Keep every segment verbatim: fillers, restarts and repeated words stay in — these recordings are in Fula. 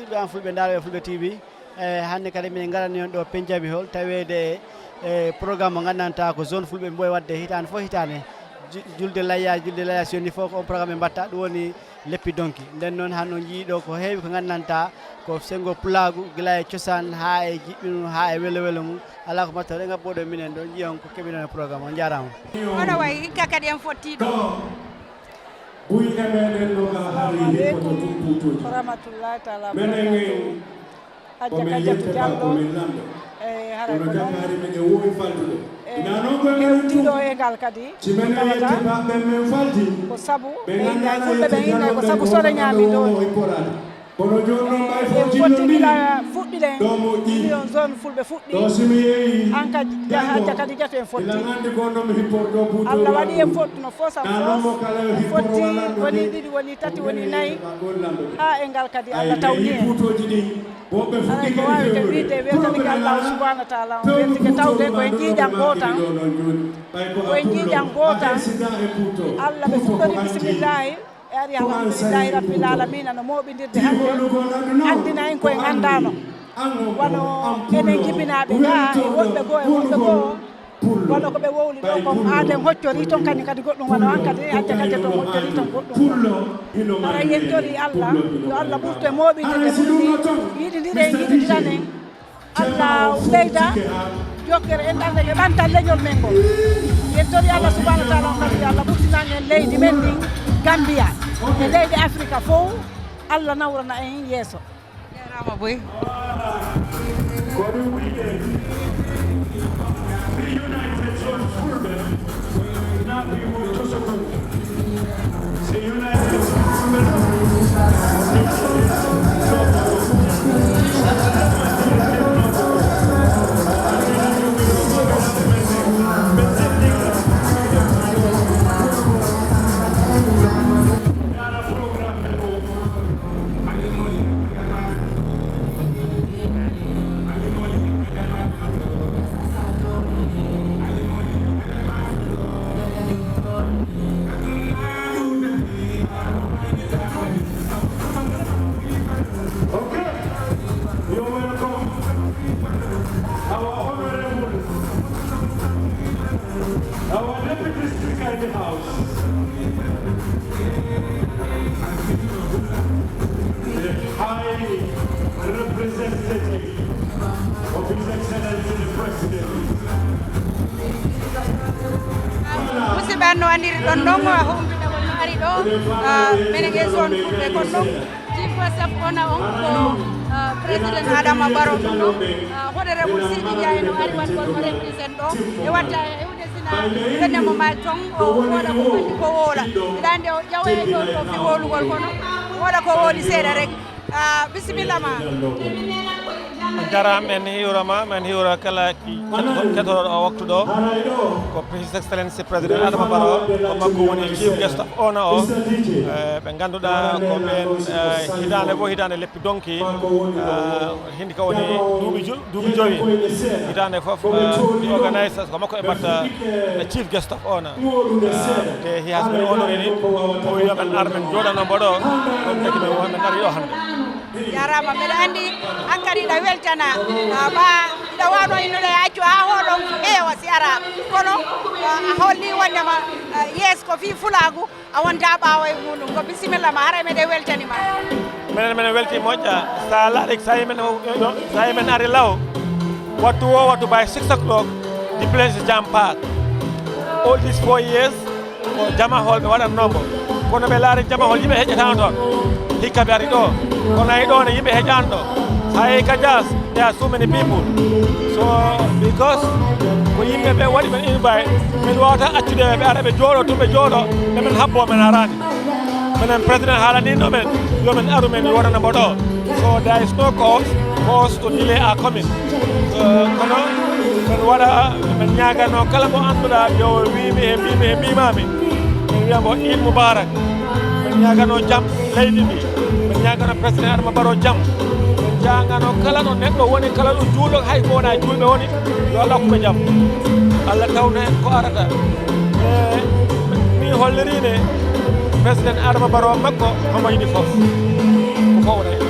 Ɓe an Fulɓe Ndaaro e Fulɓe T V, e hannde kadi min ngarani on ɗo Penjabi Hall, taweede e programme mo nganndantaa ko zone Fulɓe mboy waɗde hitaande fof hitaande. Ju- julde layya, julde layya, so yoni fof ko on programme ɓe mbatta, ɗum woni leppi donki. Nden noon, hannde on njiyii ɗo ko heewi ko nganndantaa ko senngo pulaagu, gila e cosaan haa e jiɓɓinu haa e welo welo mum. Alaa ko mbatta, en ngabbooɗo minen ɗo, njiya on ko keɓiɗon e programme. On njaaraama. Hono wayi, hikka kadi en fottii ɗo. Buy e meɗen no ka hari hippoto tumputuji. Warahmatullahi taala. Menen en Hajja Kajatu Jallo. E haray ko noon. Jakaari men e wowi faltude. Ina noon ko men ɗiɗo e ngal kadi. Si men yette ba ɓen men falti. Ko sabu ɓe inna fulɓe ɓe inna ko sabu sole ñaami ɗo. Kono jooni noon ɓay fof en fotti gila fuɗɗiɗen. Ɗo mo ɗi. Ɗi on zone fulɓe fuɗɗi. Ɗo si mi yeeyi. An ka Hajja Kadi Jatu en fotti. Ila nandi ko noon mi hipporto buto. Allah waɗi en fottuno fof sam fof. En fotti woni ɗiɗi, woni tati, woni nayi. Haa e ngal kadi Allah tawni en. Butoji ɗi. Aray ko waawi kadi wiyde weltanike Allahu subhanahu wa taala, on weltike tawde ko e njiiƴan gootan. Ko e njiiƴan gootan. Allah ɓe fuɗɗori bisimillahi, ɓe ari alhamdulillahi rabbil alamina no mooɓindirde hannde. Anndina en ko en anndaano. Wano enen jibinaaɓe gaa e woɗɓe goo e woɗɓe goo. Wano ko ɓe wowli ɗo kon, aaden hoccori ton kañum kadi goɗɗum, wano an kadi Hajja Kajatu on hoccori ton goɗɗum. Aray en tori Allah, yo Allah ɓurtu e mooɓinde ɓe ɗum ni, yiɗindire en, yiɗindiran en. Allah ɓeyda jokkere enɗande e ɓantal leñol men ngol. En tori Allah subhanahu wa taala on kadi, yo Allah ɓurtinan en leydi men ndin, Gambia, e leyɗe Afrika fof, Allah nawrana en yeeso. Jarama boy. Ko ɗum wiɗen, the United Zone Fulɓe, na people to support. The United Zone Fulɓe. Okay, you're welcome. Our honorable, our deputy speaker in the house. The High Representative of His Excellency the President. Musidɓe, no anndiri ɗon noon, humɓe ɗo no ari ɗo, ah, menen e zone fulɓe kon noon. Chief Guest of Honor on ko, ah, Président Adama Barrow ɗum ɗo. Ah, Honorable Sidi Ndiaye no ari waɗgol mo represent ɗo. E watta e hunde sina ɓenne mo maaki ton, o wooda ko foti ko woola. Mbiɗa anndi o ƴawoyay ɗon ko fi wowlugol kono wooda ko wooli seeɗa rek. Ah, bisimilla ma. On jaraama, en hiwrama, en hiwra kala keɗotooɗo o waktu ɗo. Ko His Excellency President Adama Barrow, ko makko woni Chief Guest of Honor o. Eh, ɓe ngannduɗaa ko ɓeen, eh, hitaande fof hitaande leppi donki, eh, hindi ka woni duuɓi ju-, duuɓi jowi. Hitaande fof, eh, the organizers ko makko ɓe mbatta, eh, Chief Guest of Honor. Eh, te he has been honoring him. O wi yo men ar men jooɗano mbo ɗo. Ɗum tagi men won men ari ɗo hannde. Jarama, mbeɗa anndi an kadi iɗa weltana, ah, ɓa iɗa wano innude e accu haa hoɗon heewa si ara. Kono, ah, a holli wondema, ah, yes ko fii fulaagu, a wonta ɓaawo e muɗum. Ko bisimilla ma, haray meɗen weltani ma. Menen, menen welti moƴƴa. Sa laari, sa yi men, sa yi men ari law, wattu o, wattu by six o'clock, the place is jam packed. All these four years, ko Jama Hall ɓe waɗatnoo mbo. Kono ɓe laari Jama Hall, yimɓe heƴataano toon. Hikka ɓe ari ɗo. Kono ayi ɗo ne, yimɓe heƴaano ɗo. Sa yehi ka Diass, there are so many people. So, because ko yimɓe ɓe waɗi men invite, men wawata accude ɓe, ɓe ara ɓe jooɗo to ɓe jooɗo, ɓe men habbo men araani. Menen Président haalanino men, yo men aru men wonana mbo ɗo. So there is no cause for us to delay our coming. Eh, kono men waɗa, men ñaagano kala mo annduɗaa yo wiimi e mbiimi e mbiimaami. Men wiya mbo Eid Mubarak. Men ñaagano jam leydi ndi. Men ñaagano Président Adama Barrow jam. Men ñaagano kala ɗo neɗɗo woni, kala ɗo juulɗo, hay ko wonaa juulɓe woni, yo Allah hokku ɓe jam. Allah tawna en ko arata. E mi holliri ne Président Adama Barrow makko homo yiɗi fof. Ko fof wona hen.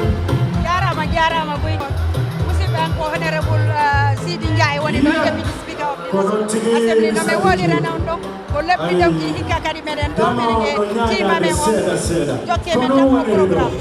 Njaay woni ɗon, Deputy Speaker of the National Assembly. No mi wolirana on ɗon, ko leppi dewki hikka kadi meɗen ɗo, meɗen e tiimamen on. Jokke men tan on programme.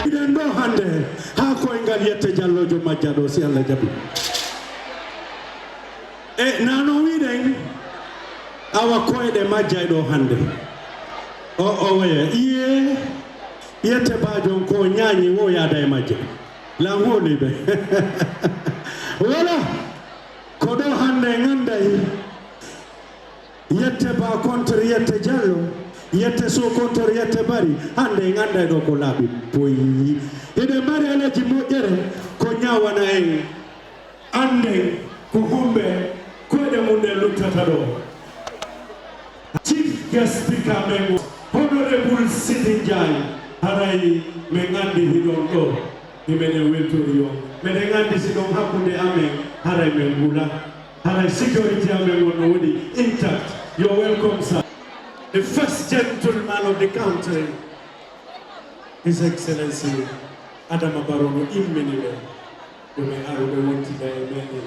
Miɗen ɗo hannde haa koyngal Yette Jallojo majja ɗo, si Allah jaɓi. E nano wiɗen awa koyɗe majjay ɗo hannde. O, o waya, iye, Yette Bajon ko ñaañi wo yaada e majje. Lan hooliɓe. Voilà. Ko ɗo hannde en annday Yette Ba contre Yette Jallo, Yette Sow contre Yette Bari. Hannde en annday ɗo ko laaɓi boyi. Hiɗen mari alaji moƴƴere ko ñaawana en. Annden ko homɓe koyɗe mum ɗen luttata ɗo. Chief guest speaker men o, Honorable Sidi Ndiaye, haray men anndi hiɗon ɗo, himenen weltori on. Meɗen anndi si ɗon hakkunde amen, haray men ngula. Haray security amen on no woni intact. You're welcome, sir. The first gentleman of the country, His Excellency Adama Barrow no immini ɓe. Ɗume aruɓe wontida e meɗen?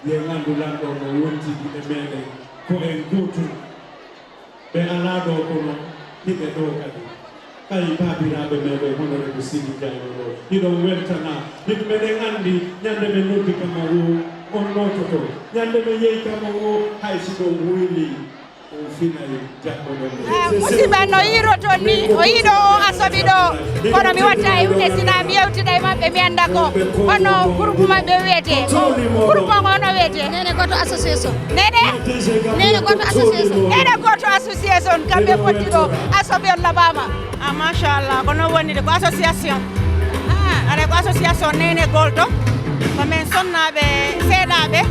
Ye ngandu lanɗo no wontidi e meɗen ko en gootum. Ɓe alaa ɗo kono hiɓe ɗo kadi. Kay baabiraaɓe meɗen honorable Sidi Jayno ɗo. Hiɗon weltana. Min meɗen anndi ñande ɓe noddi kama wo on noototo. Ñande ɓe yehi kama wo hay si ɗon wuyli. Ah, musidɓe no yiiroton ni, o yiɗo o asoɓi ɗo, kono mi watta e hunde sina mi yewtida e maɓɓe mi annda ko hono groupe maɓɓe wiyete. Ko groupe on hono wiyete? Nene Goto Association. Nene? Nene Goto Association. Nene Goto Association, kamɓe fotti ɗo, asoɓi on laɓama. Ah, machallah, ko non woniri, ko association. Ah. Aray ko association Nene Goto, ko men sonnaaɓe seeɗaaɓe.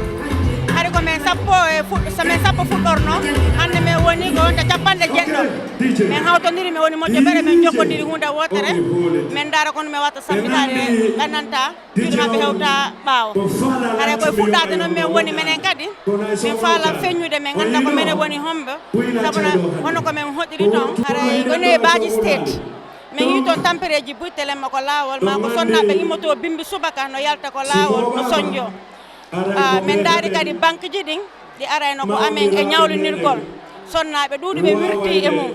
Hari ko men sappo e fuɗ-, so men sappo fuɗɗorno, hannde men woni ko wonta capanɗe jeɗɗo. Men hawtondiri, men woni moƴƴo ɓere, men jokkondiri huunde wootere. Men ndaara kono men watta sammitaade ɗannanta, juuɗe maɓɓe hewta ɓaawo. Haray koye fuɗɗaade noon men woni menen kadi. Men faala feññude, men ngannda ko menen woni hombo. Sabu na hono ko men hoɗiri toon. Haray ko ne Baaji State. Men yii toon tampereeji buy, telemma ko laawol, maa ko sonnaaɓe immotoo bimbi subaka, no yalta ko laawol, no soñjoo. Ah, men ndaari kadi banque ji ɗin, ɗi arayno ko amen e ñawlinirgol. Sonnaaɓe ɗuuɗuɓe wirtii e mum.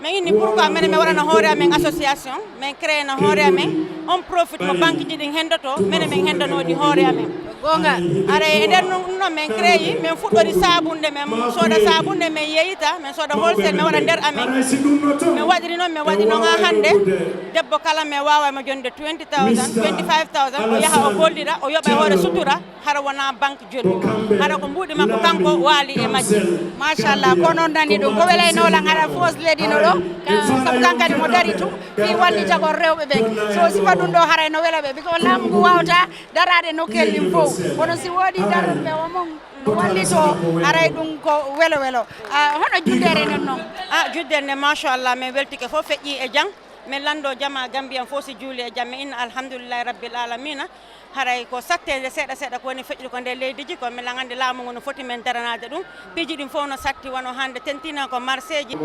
Men inni pourquoi menen men waɗana hoore amen association, men créé na hoore amen, on profit mo banque ji ɗin henndotoo, menen men henndanooɗi hoore amen. Goonga. Aray e nder ɗum noon men créé, men fuɗɗori saabunde, men sooda saabunde, men yeeyita, men sooda wholesale, men waɗa nder amen. Men waɗiri noon, men waɗi noon haa hannde. Debbo kala men waawa mo jonde twenty thousand, twenty-five thousand, o yaha o gollira, o yoɓa e hoore sutura, hara wonaa banque joni. Hara ko mbuuɗi makko kanko waali e majji. Machallah, ko noon nani ɗum. Ko welayno lan hara foos leydi no ɗo. Ka-, sabu kan kadi mo dari tu, fii wallitagol rewɓe ɓen. So sifa ɗum ɗo haray no wela ɓe. Biko laamu ngu waawata daraade nokkeeli ɗin fof. Kono si woodi darnooɓe o mon no wallitoo, haray ɗum ko welo welo. Ah, hono juddere nden noon? Ah, juddere nde, machallah, min weltike fof feƴƴi e jam. Min lanndo jama Gambiyan fof si juuli e jam. Min inna alhamdulillahi rabbil alamina. Haray ko satteende seeɗa seeɗa ko woni feƴƴude ko nder leydi ji ko. Min lanndi laamu ngu no foti min daranaade ɗum. Piiji ɗin fof no satti, wano hannde tentina ko marché ji.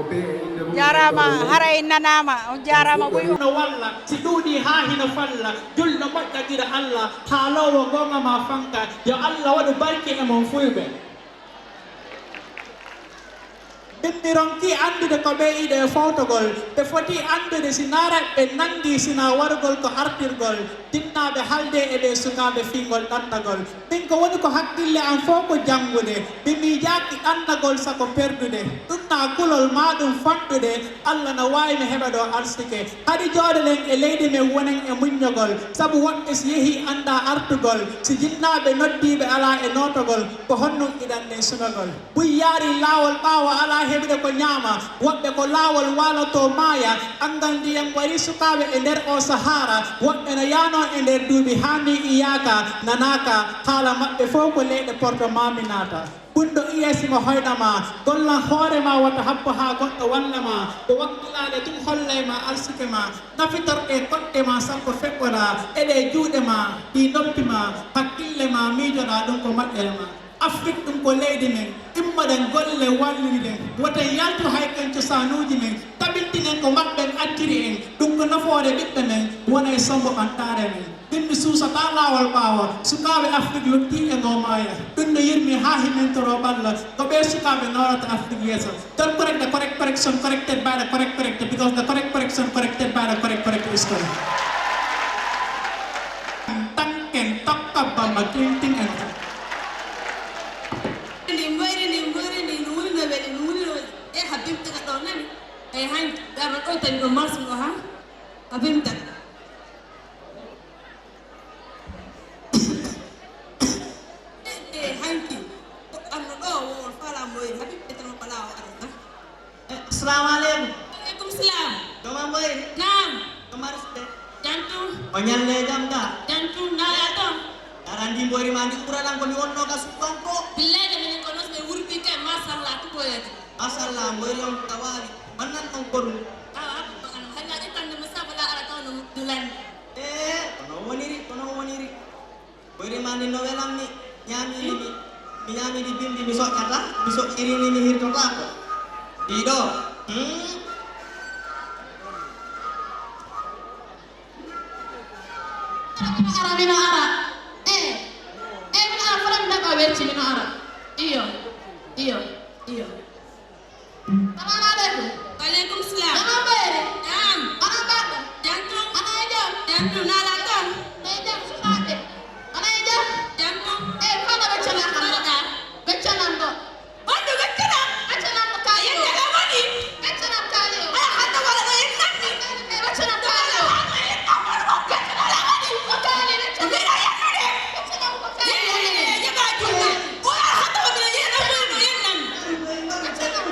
Jaaraama, haray nanaama. On jaaraama ɓuy. No walla, si ɗuuɗii haa hino falla, julɗo moƴƴa gila Allah, haaloowo goonga maa fanka, yo Allah waɗu barke e mon fulɓe. Min mi ronkii anndude ko ɓe iɗo e fowtogol. Ɓe fotii anndude si naaraɓe ɓe nanngii, sinaa warugol ko artirgol. Jinnaaɓe haalde e ɓee sukaaɓe fii ngol ɗannagol. Min ko woni ko hakkille am fow ko janngude. Mi miijaaki ɗannagol sako perdude. Ɗum naa kulol maa ɗum fanɗude. Alla na waawi mi heɓa ɗoo arsike. Haɗi jooɗoɗen e leydi men wonen e muññogol. Sabu woɓɓe si yehii anndaa artugol. Si jinnaaɓe noddiiɓe alaa e nootogol. Ko honɗum iɗanɗen sunagol? Buy yaarii laawol ɓaawo alaa heɓude ko ñaama. Woɓɓe ko laawol waalotoo maaya. Anngal ndiyam warii sukaaɓe e nder oo sahaara. Woɓɓe no yaanoo e nder duuɓi haa nii iyaaka, nanaaka, haala maɓɓe fow ko leyɗe porto maa mi naata. Bunɗo iyee si mo hoyɗa ma, gollan hoore maa wota happo haa goɗɗo walla ma. Ko wakkilaade tun hollay ma arsike ma. Nafitorɗee koɗɗe ma sappo feɓɓoɗaa, eɗee juuɗe ma, ɗii noppi ma, hakkille ma miijoɗaa ɗum ko moƴƴere ma. Afrik ɗum ko leydi men, immoɗen golle walliren, woten yaltu hay ken cosaanuuji men, tabintinen ko maɓɓen acciri en, ɗum ko nafoore ɓiɓɓe men, wona e sombo ɓantaare men. Min mi suusataa laawol ɓaawo, sukaaɓe Afrik luttiiɓe ngoo maaya, ɗum no yurmi haa himentoroo ɓalla, ko ɓee sukaaɓe noorata Afrik yeeso. Don't correct the correct correction corrected by the correct corrected, because the correct correction corrected by the correct correct is correct. Tanken tokka bamba clinting and. Ndi mboyri, ndi mboyri, ndi no woni no weli, no woni no weli. E Habib taga ɗo nani. E hanki, garno ɗo tani ɗo mars ngo ha. Habib taga. E, e, hanki. Ko anno ɗo wo on fala mboyri. Habib ɓe tan o bala o arata. Eh, assalamu alaikum. Alaikum salam. Doma mboyri? Naam. Doma rispe? Jantu. O ñalle jam da? Jantu, nala ton. Dara ndi mboyri ma ndi ɓuranan ko mi wonno ka suɓɓanko. Billahi de minen ko nos ɓe wurdi kay, mashallah, tutoyade. Mashallah, mboyri on ka wawi. Wannan on koru. Awa, abu ko an hanya de tan de musabala ara tawno dulande. Eh, kono woniri, kono woniri. Ɓoyri ma ndi no welammi, ñaami ndi, mi ñaami ndi bimbi, mi soƴƴata, mi soƴƴiri ndi, mi hirtotaako. Ɗiɗo. Hmm? Ara, mino ara, mino ara. Eh. Eh, mino ara, fota mi daɓa wecci, mino ara. Iyo. Iyo. Iyo. Salamu aleykum. Wa aleykum salam. Ana mbayri? Jam. Ana mbaɗɗo? Jam tum. Ana e jam? Jam tum. Nala ton? Ana e jam sukaaɓe? Ana e jam? Jam tum. Eh, fala weccanam ɗo. Fala ɗa. Weccanam ɗo. Wonde weccanam? Weccanam ɗo kaali o. Yetta ɗo woni? Weccanam kaali o. Ala hande wala ɗo yennanmi. Eh, weccanam kaali o. Wala hande yennanmi. Ko kaali weccanam. Mbiɗa yennude. Weccanam ko kaali. Eh, eh, eh, jaɓa juulde. Wala hande wala ɗo yennanmi. Weccanam.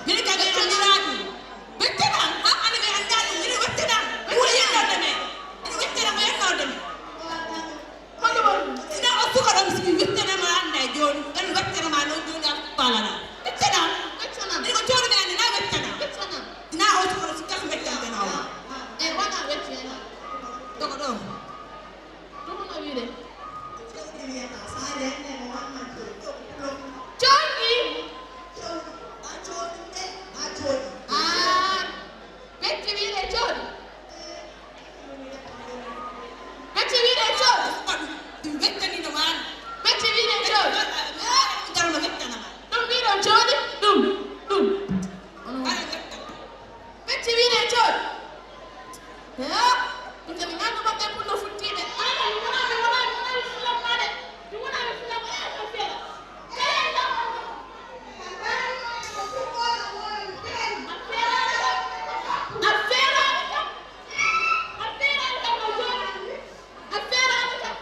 Min kadi anndiraaɗum. Wettana, ha, ana mi anndaa ɗum, ina wettana. Ko yennorde men. Ina wettana ko yennorde men. Kono ɗum, sina o suka ɗon, si mi wettana ma annda e jooni, ɗon wettana ma noon jooni a faalana. Wettana. Wettana. Ina ko jooni mi annda na wettana. Wettana. Sina o suka ɗon, si kas wettana o. E wona wettana. Dogo ɗo. Ɗum no wiide. Jawdi wiyata, so ari hannde mo wamman jawdi. Jawdi! Ah, becci wiide jawdi. Becci wiide jawdi. Ɗum wettani no maani. Becci wiide jawdi. Darma wettana ma. Ɗum wiide jawdi, ɗum, ɗum. Onon. Becci wiide jawdi. Yaa, ɗum de mi ñaandu maɓɓe pour no futtiiɓe. Ay, mi wona, mi wona, mi wona mi fulan ma de. Mi wona mi fulan ma de, ko feela. A feeraani kam. A feeraani kam no jooni. A feeraani kam.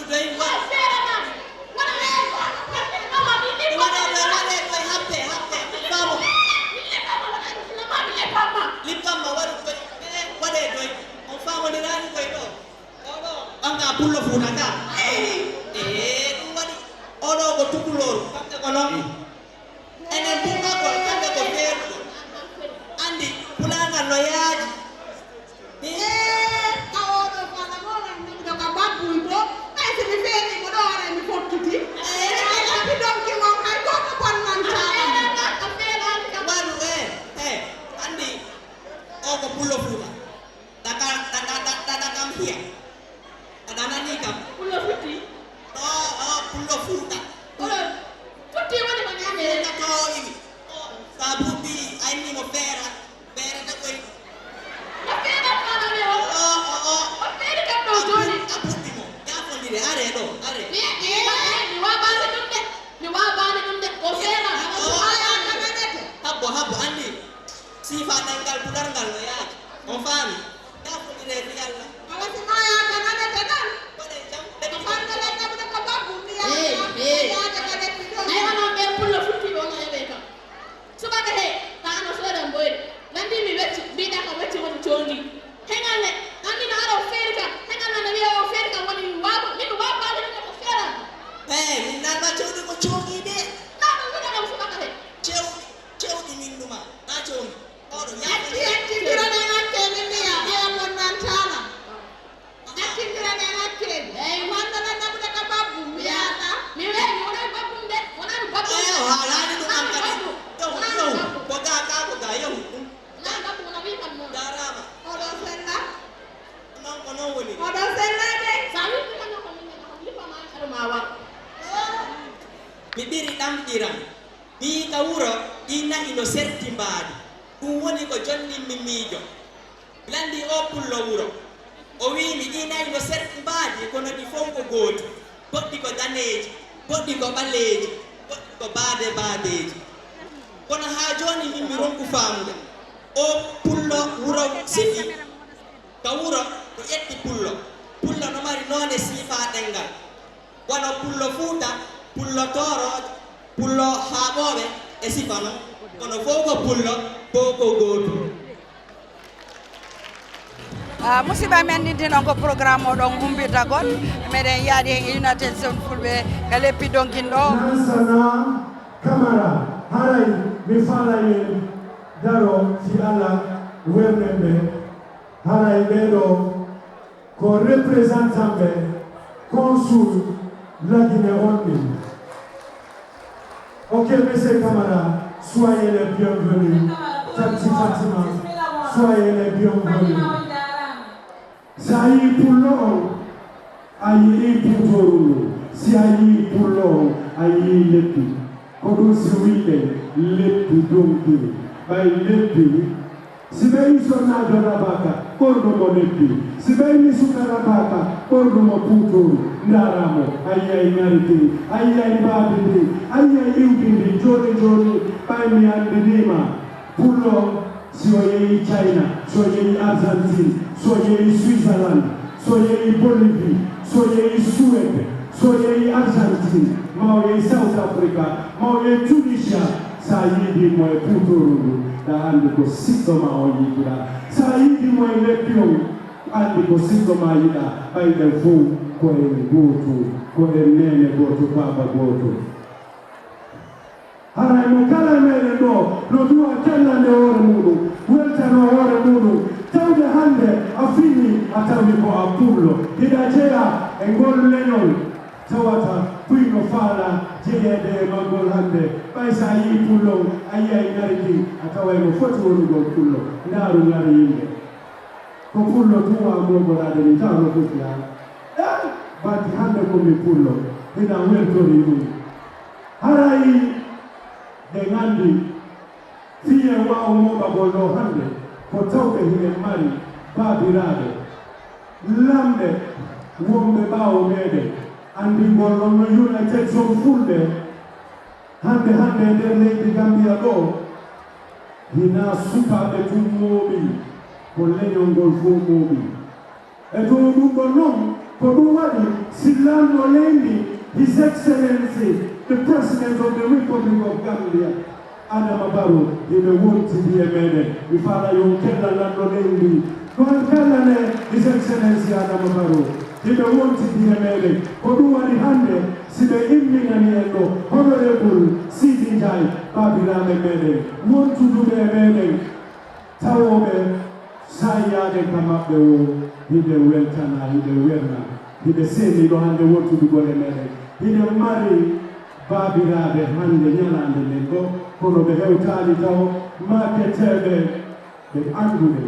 Doy wa. Waɗee doy, waɗee doy, happe, happe, faamo. Lippamma, waɗu koy. Eh, waɗee doy. On faamondirani koy ɗo. Oɗo, ɓanga pullo fuuta ka. Eh, ɗum waɗi. Oɗo ko tukulooru, kamɓe ko non. Enen pulɓagol, kamɓe ko feeruɗo. Anndi, pulaagal no yaaji. Ee, ka oɗo fala mo, wan ɗum ɗo ka babbun to. Ɓay si mi feeni mo ɗo, aray mi fottiti. Ee, ɓe leppi donki mon, hay gooto bonnantaa mo. Waɗu, ee, ee, anndi, o ko pullo fuuta. Ɗaɗa, ɗaɗa, ɗaɗa, ɗaɗa kam hiya. Aɗa nanii kam? Pullo futti. Ɗo, o pullo fuuta. Pullo futti woni ko ñaamee. Fuuta to o iwi. Sa buubi, a inni mo feera. Feerata koy. No feera faalane o? O, o, o. O feeri kam ɗo jooni. A buubi mo. Yaafondire, are ɗo, are. Mi, mi, mi, mi waawaani ɗum de. Mi waawaani ɗum de. O feera. O. Habbo, habbo, anndi. Siifa ɗemngal Pular ngal no yaaji. On faami? Yaafondire fii Alla. Awa si maayaaka nanete tan. Mbaɗen jam. Ko fanɗere ɗemɗe ko babbu mi yaaka. Ee, ee. Yaade ka leppi ɗo. Ay, onon ɓe pullo futtiiɓe, onon eɓe kam. Subaka he, ta ano soodan boyde. Lanndi mi wecci, mbiɗa ka wecci woni condi. Heŋal ne, anndi no ara o feeri kam. Heŋal ne no wiya o feeri kam woni mi waabo, min mi waabo baade ɗum ko feeran. Ee, min nalma cewɗi ko condi de. Naa ɗum wiɗa ɗum subaka he. Cewɗi, cewɗi min numa, naa condi. Oɗo yacci, yacci, ndiro ne nakke min mbiya, aya mon nan tana. Accindira ɗen hakkee. Eey, wonno ɗon naɓude ka babbu, mi yaata. Mi wee, mi wonani babbum de, wonani babbum de. Eey, o haalaani ɗum an kadi. Wonani babbu. Yahu, wonani yahu, babbu. Ko gaa, gaa, ko gaa, yahu. Wonani babbu, wona wii kam noon. Jaaraama. Oɗo sella. Noon ko noon woni. Oɗo sella de. Sa wii ɗum noon ko min nana, ko mi lifa ma, aɗa ma wa. Mi ɓiri ɗamɗiram. Ɓii ka wuro, ɗii na'i no serti mbaadi. Ɗum woni ko jonnimmi miijo. Lanndii oo pullo wuro. O wi'i mi, ɗii na'i no serti mbaadi, kono ɗi fow ko gooti. Goɗɗi ko daneeji, goɗɗi ko ɓaleeji, goɗɗi ko baade-baadeeji. Kono haa jooni min mi ronku faamude. Oo pullo wuro sifi ka wuro, o ƴetti pullo. Pullo no mari noone siifaa ɗemngal. Wano pullo Fuuta, pullo Toorooje, pullo Haaɓooɓe e sifa non. Kono fow ko pullo, fow ko gootum. Ah, musidɓe amen, ɗin non ko programme o ɗon humbitagol. Meɗen yaadi hen e United Zone Fulɓe ka leppi donkin ɗo. Lansana Camara, haray mi faalay en daro si Alla wernen ɓe. Haray ɓee ɗoo ko représentant ɓe consul la Guinée on ɗin. Ok, monsieur Camara, soyez les bienvenus. Tati Fatima, soyez les bienvenus. Si a yii pullo on, a yii puutooru ndu. Si a yii pullo on, a yii leppi. Ko ɗum si wiide leppi donkiri. Ɓay leppi, si ɓe yii sonnaajo Rabaka, ɓornu mo leppi. Si ɓe yii suka Rabaka, ɓornu mo puutooru. Ndaara mo, a yi'ay ŋari ndin, a yi'ay mbaadi ndin, a yi'ay iwdi ndin. Jooni jooni, ɓay mi anndinii ma, pullo, si o yehi China, si o yehi Argentine, si o yehi Switzerland, si o yehi Bolivie, si o yehi Suède, si o yehi Argentine, ma o yehi South Africa, ma o yehi Tunisia, sa yiidi mo e puutooru ndu, ɗa anndi ko siɗɗo ma on yiɗuɗa. Sa yiidi mo e leppi on, anndi ko siɗɗo ma yiɗa. Ɓay ɓe fow ko en gooto, ko en neene gooto, baaba gooto. Haray mo kala e meɗen ɗo no duwa kellande hoore muɗum, weltano hoore muɗum, tawde hannde a fini, a tawi ko a pullo. Hiɗa jeya e ngol leñol, tawata kuy no faala jeyeede e maggol hannde. Ɓay sa yii pullo, a yiyay ŋari ndin, a taway no foti wonugol pullo. Ndaaru ŋari yimɓe. Ko pullo tun wa gogoraade ni taw no foti haa. Eh, bati hannde ko mi pullo, hiɗa weltori ɗum. Haray ɓe nganndi fii en waaw mooɓagol ɗoo hannde ko tawɓe hiɗen mari baabiraaɓe, lamɓe wonɓe ɓaawo meeɗen, anndingol ɗon no United Zone Fulɓe. Hannde, hannde e nder leydi Gambia ɗoo, hinaa sukaaɓe tun mooɓi, ko leñol ngol fow mooɓi. E dow ɗum ɗon non, Ko ɗum waɗi, si lanɗo leydi, His Excellency, the President of the Republic of Gambia, Adama Barrow, hiɓe wontidi e meɗen. Mi faala yo on kella lanɗo leydi. Ko on kellane His Excellency Adama Barrow, hiɓe wontidi e meɗen. Ko ɗum waɗi hannde, si ɓe imminani en ɗo Honorable Sidi Ndiaye, baabiraaɓe meɗen, wontuduɓe e meɗen, tawooɓe saayaaɓe ka maɓɓe o, hiɓe weltana, hiɓe werna, hiɓe seeni ɗo hannde wontudugol e meɗen. Hiɗen mari baabiraaɓe hannde ñalaande nden ɗo, kono ɓe hewtaali taw, maaketeeɓe ɓe annduɓe.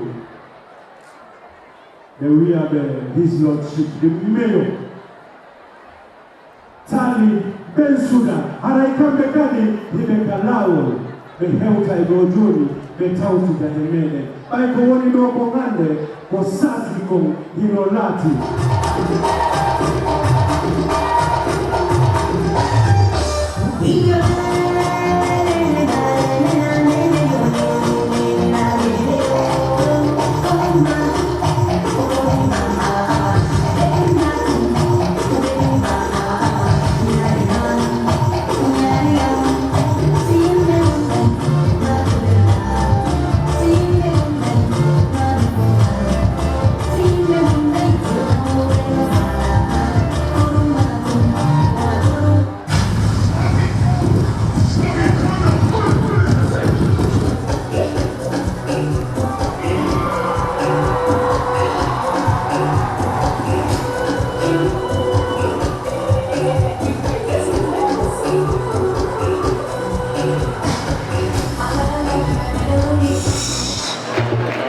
Ɓe wiya ɓe His Lordship the Mayor. Tali Bensouda, haray kamɓe kadi hiɓe ka laawol. Ɓe hewtay ɗo jooni, ɓe tawtida e meɗen. Ɓay ko woni ɗo ko hannde, ko saasi kon hino laati.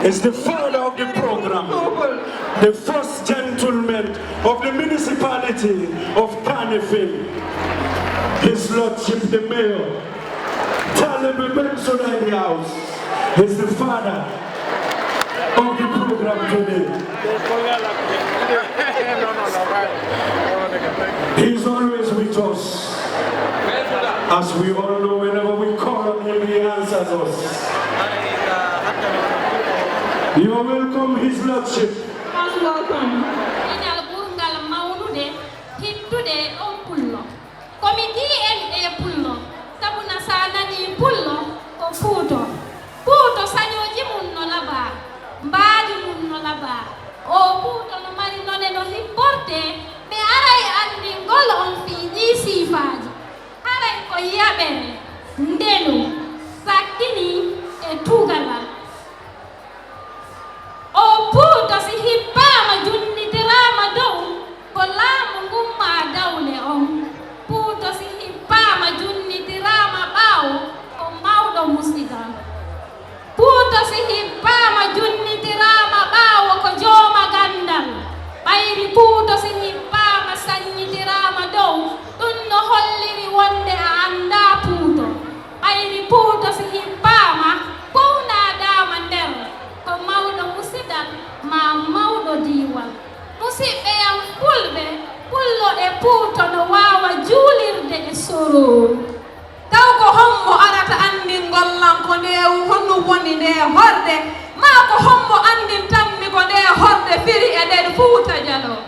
Is the father of the program, the first gentleman of the municipality of Kanifing, His Lordship the Mayor, Talib Benson in the house, is the father of the program today. He's always with us. As we all know, whenever we call on him, he answers us. You are welcome, His Lordship. Most welcome. Pinal ɓurngal mawnude, hittude e on pullo. Ko mi D N A pullo, sabu na sa nanii pullo, ko Puuto. Puuto sañooji mum no labaa, mbaadi mum no labaa. Oo Puuto no mari none no hipportee, mi aray anndingol on fii ɗii siifaaji. Haray ko yaɓere, ndenu, sakkini e tugalal. Oo Puuto si hippaama junnitiraama dow, ko laamu ngun maa dawle on. Puuto si hippaama junnitiraama ɓaawo, ko mawɗo musidal. Puuto si hippaama junnitiraama ɓaawo, ko jooma ganndal. Ɓayri Puuto si hippaama saññitiraama dow, ɗun no holliri wonde a anndaa Puuto. Ɓayri Puuto si hippaama, pownaaɗaama nder, ko mawɗo musidal maa mawɗo diiwal. Musiɓɓe am fulɓe, pullo e Puuto no waawa juulirde e sorooru. Taw ko hommo arata anndingol lan ko nde honɗun woni nde horde, maa ko hommo anndintammi ko nde horde firi e nder Fuuta Jaloo?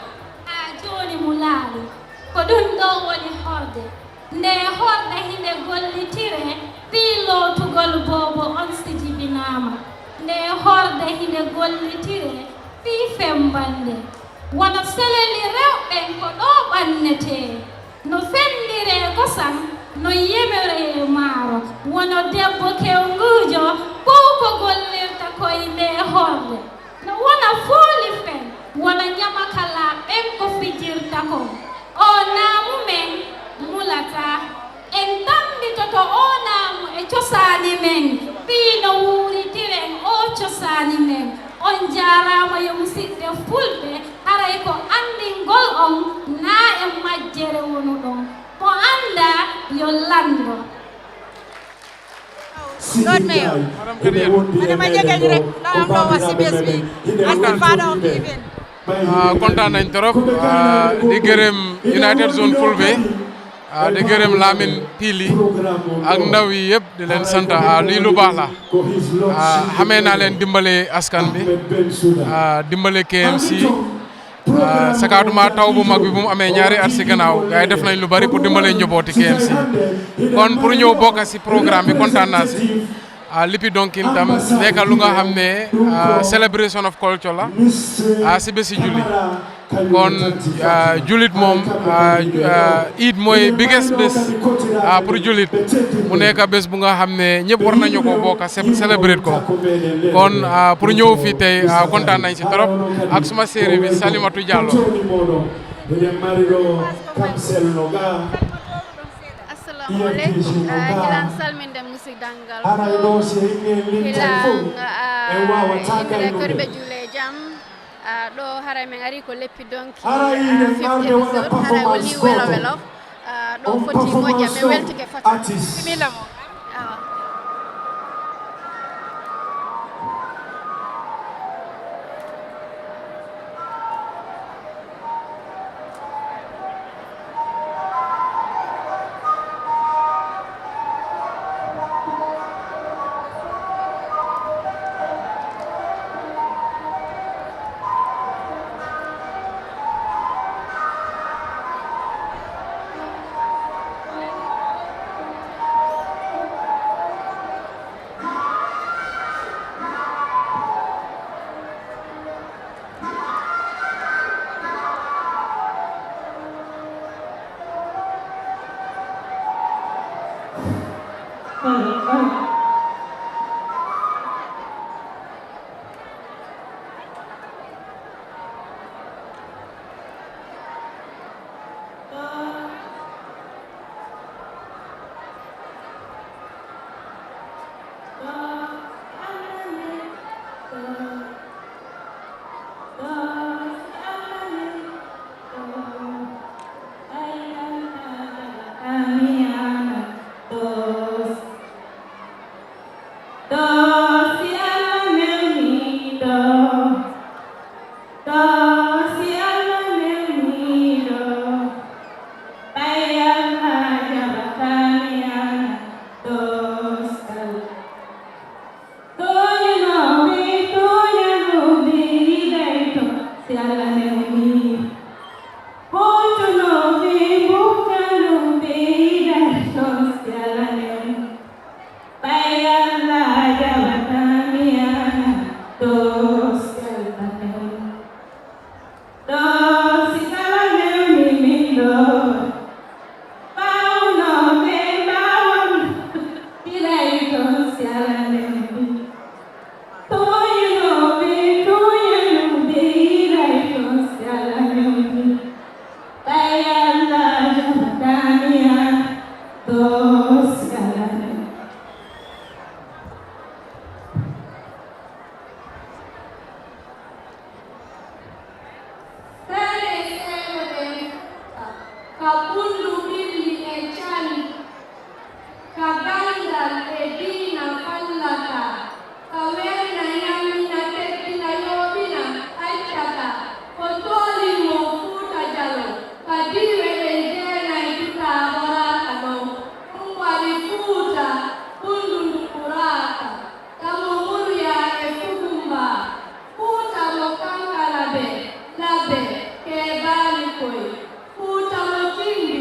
Haa jooni mo laali, ko ɗun ɗoo woni horde. Nde horde hinde gollitire fii lootugol boobo on si jibinaama. Nde horde hinde gollitire fii fembannde. Wano seleli rewɓen ko ɗoo ɓannetee. No fenndiree kosan, no yemeree maaro. Wano debbo kewnguujo, ko ko gollirta koy nde horde. No wona fooli fen, wona ñamakalaa ɓen ko fijirta kon. Oo naamu men mulataa. En tammbitoto oo naamu e cosaani men, fii no wuuritiren oo cosaani men. On jaaraama yo musiɓɓe fulɓe, haray ko anndingol on naa e majjere wonuɗon. Mo anndaa yo lanndo. Lord Mayor, madame Kadiatou, madame a jegani rek, ɗo am ɗo wasi bes bi, as the father of the event. Ah, kontaan nañ trop. Ah, di gërëm United Zone Fulbe. Ah, di gërëm Lamine Pili ak ndaw yi yëpp, di leen sant. Ah, lii lu baax la. Ah, xamee naa leen dimbale askan bi. Ah, dimbale K M C. Ah, sakaatuma taw bu mag bi bu mu amee ñaari at si gannaaw, gars yi def nañ lu bari pour dimbale njabooti K M C. Kon pour ñëw bokk si programme bi, kontaan naa si. Ah, lippi donkin tam nekk lu nga xam ne, ah, celebration of culture la, ah, si bési julli. Kon, ah, jullit moom, ah, ah, Eid mooy biggest bés, ah, pour jullit. Mu nekk bés bu nga xam ne ñëpp war nañu ko bokk, cé-, celebrate ko. Kon, ah, pour ñëw fii tey, ah, kontaan nañ si trop. Ak suma séeri bi, Salimatu Diallo. Assalamu alaikum. Ah, hilan salminde musiddangal. Haray ɗo si en lintal fof, en wawa tagay ɗum. Koriɓe juule jam. Ah, ɗo haray men ari ko leppi donki, haray ah, fifty episode, haray o liw welo welo. Ah, ɗo foti moƴƴa, mi weltike fota. Bismillah mo. Awa. Tooñunooɓe, tooñanooɓe, yiɗay to si Alla newni. Buutunooɓe, buutanooɓe, yiɗay to si Alla newni. Ɓay Alla jaɓataa mi ana to si Alla newni. Ɗo si kala newni min ɗo, ɓaawunooɓe ɓaawon, hiray toon si Alla newni. Tooñunooɓe tooñanooɓe, hiray toon si Alla newni. Ɓay Alla jaɓataa mi an, ɗo si Alla newni. Kayɗe seeɗa ɗen fuɗɗa ka ɓulndu ɓilli e candi, ka ganndal e diina fallata, ka welna, ñammina, teddina, yooɓina, accata, ko toolii mo Fuuta Jaloo, ka diiwe ɗen jeenay dutaa ɓoraaka ɗon, ɗum waɗi Fuuta ɓulndu ndu ɓuraaka. Kamo Murya e Fugumba, Fuuta mo Kankalabe, Labe, Keebaali Koy, Fuuta mo Timbi,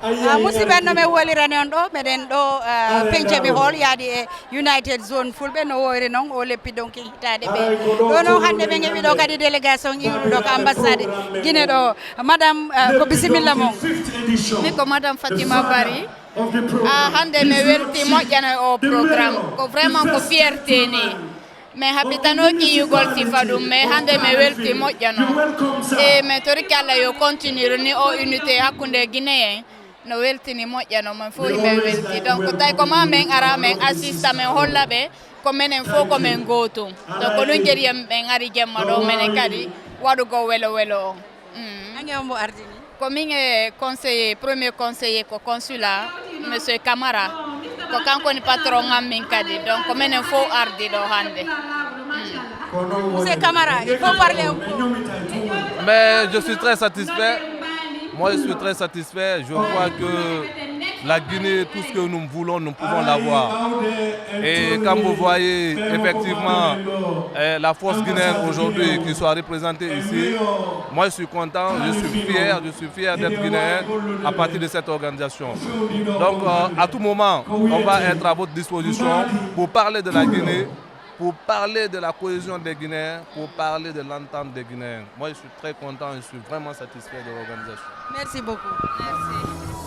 Ah, musidɓe, no men wolirani on ɗo, meɗen ɗo, ah, Pencemi Hall, yaadi e United Zone Fulɓe, no woori noon, o leppi donc hitaade ɓe. Ɗo noon, hannde ɓe ngewi ɗo kadi délégation iwruɗo ko ambassade Guinée ɗo. Madame, ah, ko bisimilla mon. Min ko Madame Fatima Bari. Ah, hannde mi welti moƴƴano e o programme. Ko vraiment ko fierté ni. Min haɓɓitanooki yi'ugol sifa ɗum, mais hannde mi welti moƴƴano. E mi torike Allah yo continue ni o unité hakkunde Guinéen. No weltini moƴƴano, min fof hiɓe welti. Donc, tawi ko ma min ara, min assista, min holla ɓe, ko minen fof ko min gootum. Donc, ko ɗum kadi en min ari jemma ɗo, minen kadi waɗugol welo welo o. Mm. Ange on mbo ardini? Ko min e conseiller, premier conseiller ko consulat, monsieur Camara. Ko kanko woni patron am min kadi. Donc, ko minen fof ardi ɗo hannde. Mm. Monsieur Camara, il faut parler un peu. Mais je suis très satisfait. Moi, je suis très satisfait. Je vois que la Guinée, tout ce que nous voulons, nous pouvons l'avoir. Et quand vous voyez effectivement, euh, la force guinéenne aujourd'hui qui soit représentée ici, moi je suis content, je suis fier, je suis fier d'être guinéen à partir de cette organisation. Donc, euh, à tout moment, on va être à votre disposition pour parler de la Guinée, pour parler de la cohésion des Guinéens, pour parler de l'entente des Guinéens. Moi, je suis très content, je suis vraiment satisfait de l'organisation. Merci beaucoup. Merci.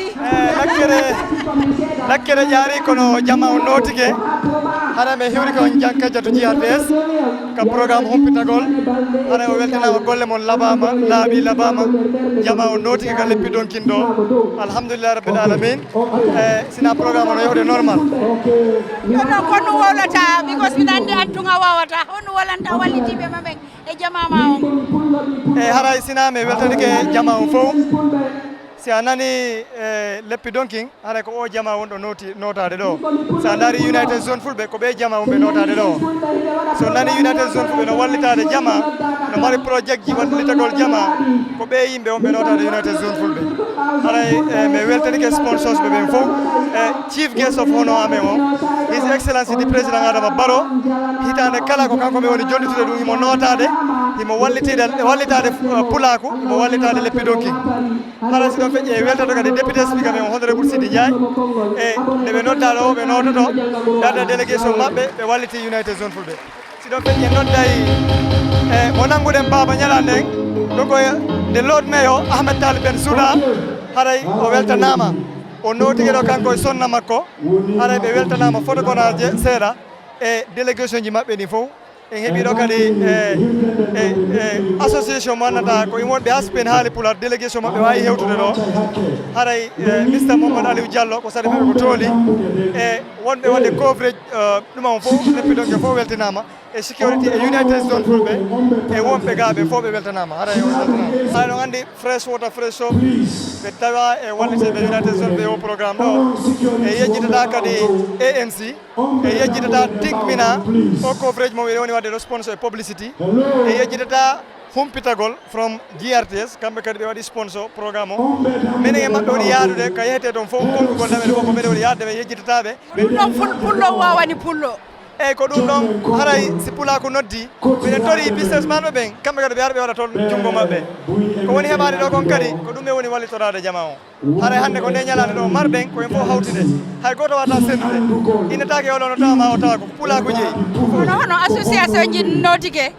Eh, lakkere, lakkere jaari kono jama on nootike. Hara ɓe hiwri ko on janka jatu G R T S ka programme humpitagol. Hara o weltanaama golle mon labaama, laaɓi labaama. Jama on nootike ka leppi donkin ɗo. Alhamdulillah rabbil alamin. Eh, sina programme on o yahde normal. Kono ko ɗum wowlata, because miɗa anndi an tun a wawata. Honno wallanta wallitiiɓe ma ɓen e jama ma on? E haray sina mi weltanike jama on fow. Si a nani e leppi donkin, haray ko o jama wonɗo noti notaade ɗo. Si a ndaari United Zone Fulɓe, ko ɓe jama wonɓe notaade ɗo. So nani United Zone Fulɓe no wallitaade jama, no mari project ji wallitagol jama, ko ɓe yimɓe wonɓe notaade United Zone Fulɓe. Haray e mi weltanike sponsors ɓe ɓen fow. E chief guest of honor amen o, His Excellency the President Adama Barrow, hitaande kala ko kanko ɓe woni jonnitude ɗum, himo notaade, himo wallitiide, wallitaade eh, pulaaku, himo wallitaade leppi donkin. Hara si ɗon feƴƴi e weltato kadi député speaker men Honorable Sidi Ndiaye, e nde ɓe nodda ɗo ɓe nototo, darda délégation maɓɓe ɓe walliti United Zone Fulɓe. Si ɗon feƴƴi en nodday e mo nannguɗen baaba ñalande nden, ɗum ko nde Lord Mayor Ahmed Talib Ben Souda, haray o weltanaama. O nootike ɗo kanko e sonna makko, haray ɓe weltanaama foto konaje seeɗa e délégation ji maɓɓe ɗin fof. En heɓi ɗo kadi e e e association mo annata ko imo wonɓe haspen haali pular, délégation maɓɓe waawi hewtude ɗo. Haray e Mister Mohamed Aliou Diallo ko sari maɓɓe ko tooli, e wonɓe waɗde coverage ɗuma on fof, leppi ɗon ke fof weltinaama, e security e United Zone Fulɓe e wonɓe ga ɓe fof ɓe weltanaama. Haray on weltanaama. Haray on anndi Fresh Water Fresh Soap ɓe tawa e walliteɓe United Zone ɓe o programme ɗo. E yejjitata kadi A M C, e yejjitata Tinkmina, o coverage mo ɓe woni waɗde ɗo sponsor e publicity. E yejjitata humpitagol from G R T S, kamɓe kadi ɓe waɗi sponsor programme o. Minen e maɓɓe woni yaadude ka yehete toon fof, konngugol damen fof ko minen woni yaadde ɓe, yejjitataɓe. Ɗum ɗon ful- pullo wawani pullo. Eyyi, ko ɗum ɗon haray si pulaaku noddi, miɗen tori businessman ɓe ɓen, kamɓe kadi ɓe ara ɓe waɗa toon junngo maɓɓe. Ko woni heɓaade ɗo kon kadi, ko ɗum e woni wallitoraade jama o. Haray hannde ko nde ñalaande ɗo marɗen, ko en fof hawtide. Hay gooto wata senndude. Innetaake o ɗo no tawa ma o tawa ko pulaaku jeyi. Kono hono association ji notike?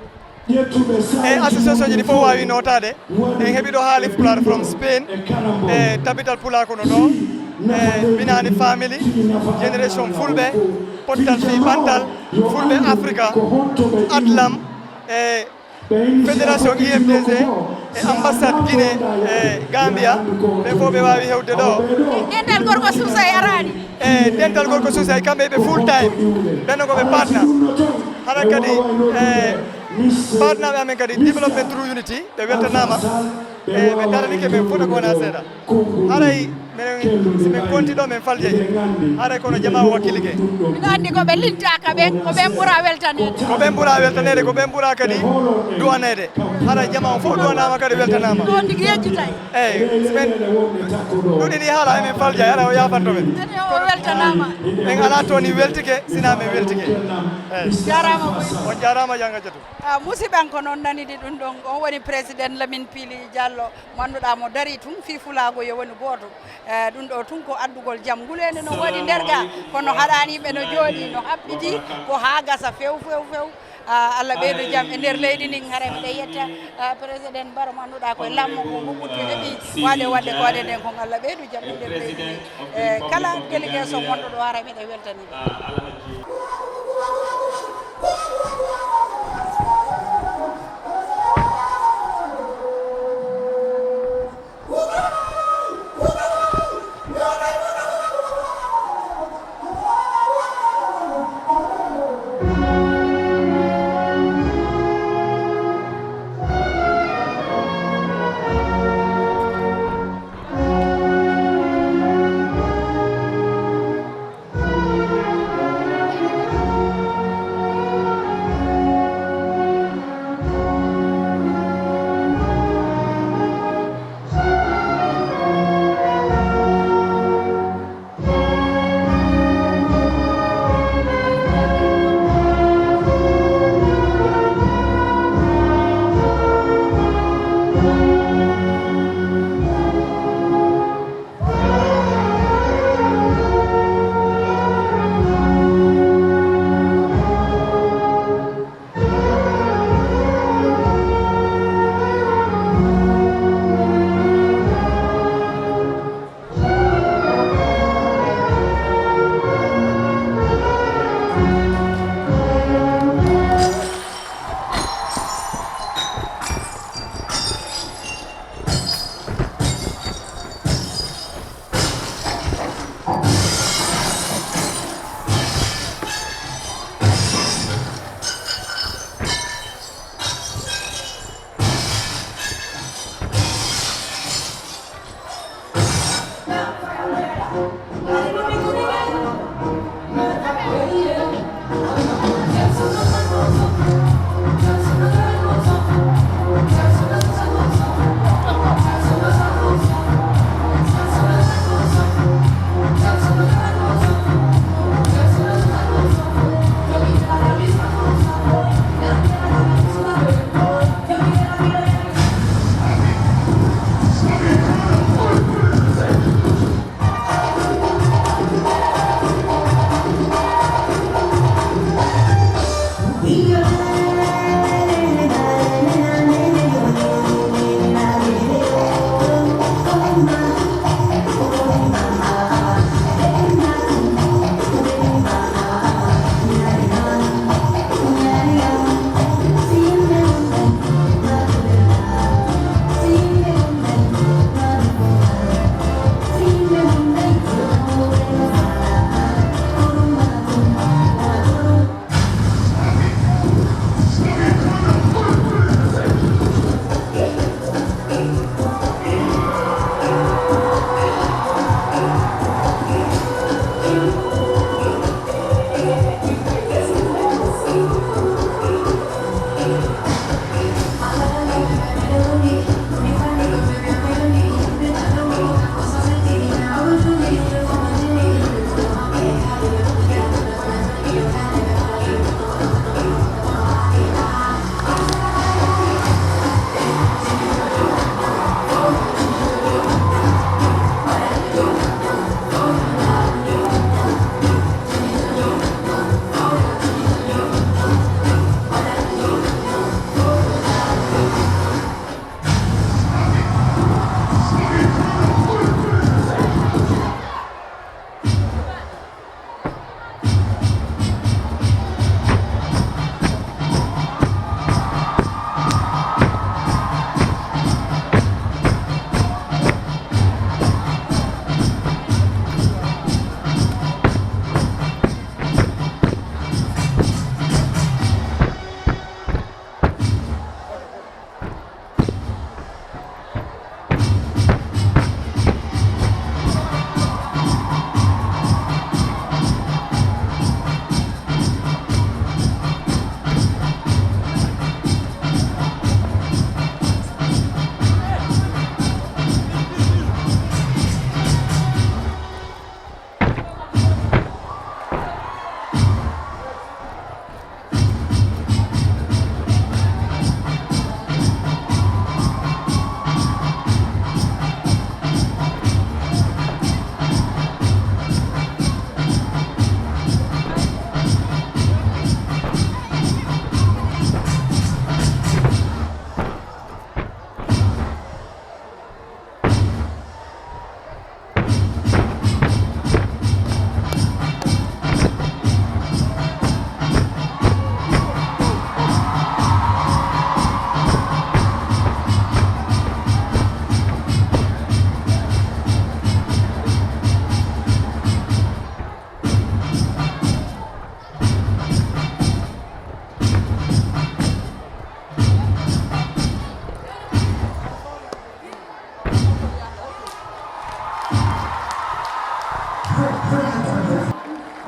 E association ji ɗi fof waawi notaade. En heɓi ɗo haali pulaar from Spain. E tabital pulaa kono ɗo. E Binani family, génération fulɓe, pottal fii ɓantal, fulɓe Afrika, adlam, e fédération I M D C, e ambassade Guinée e Gambia, ɓe fof ɓe waawi hewde ɗo. Dental gorko suusay araani. E dental gorko suusay, kamɓe ɓe full time, ɓenno ko ɓe partner. Hara kadi e partner ɓe amen kadi Development Through Unity, ɓe weltanaama. E ɓe daranike men fof ko wona seeɗa. Haray minen si min konti ɗo min faljay. Haray kono jama o wakkilike. Miɗo anndi ko ɓe lintaaka ɓen, ko ɓen ɓura weltaneede. Ko ɓen ɓura weltaneede, ko ɓen ɓura kadi duwaneede. Haray jama o fof duwanaama kadi weltanaama. Ɗo ndigi yejjitay. Eyyi, si min ɗuɗini haala emin faljay, haray o yaafanto men. Ene o weltanaama. En alaa toon i weltike, sina min weltike. Eyyi. Jaaraama boy. On jaaraama jannga jatu. Ah, musidɓe an ko noon nanidi ɗum ɗon, on woni président Lamine Pili Diallo, mo annduɗaa mo darii tun fii fulaagu yo woni gooto. Eh, ɗum ɗo tun ko addugol jam. Nguleendi no woodi nder ga, kono haɗaani yimɓe no jooɗii, no haɓɓitii, ko haa gasa few, few, few. Ah, Allah ɓeydu jam e nder leydi ndin, haray miɗen yetta ah, président Baro mo annduɗaa ko e lammo ko nguɓɓuttu heɓi waɗe waɗde ko waɗe nden kon. Allah ɓeydu jam e nder leydi ndin. Eh, kala délégation wonɗo ɗo haray miɗen weltanii.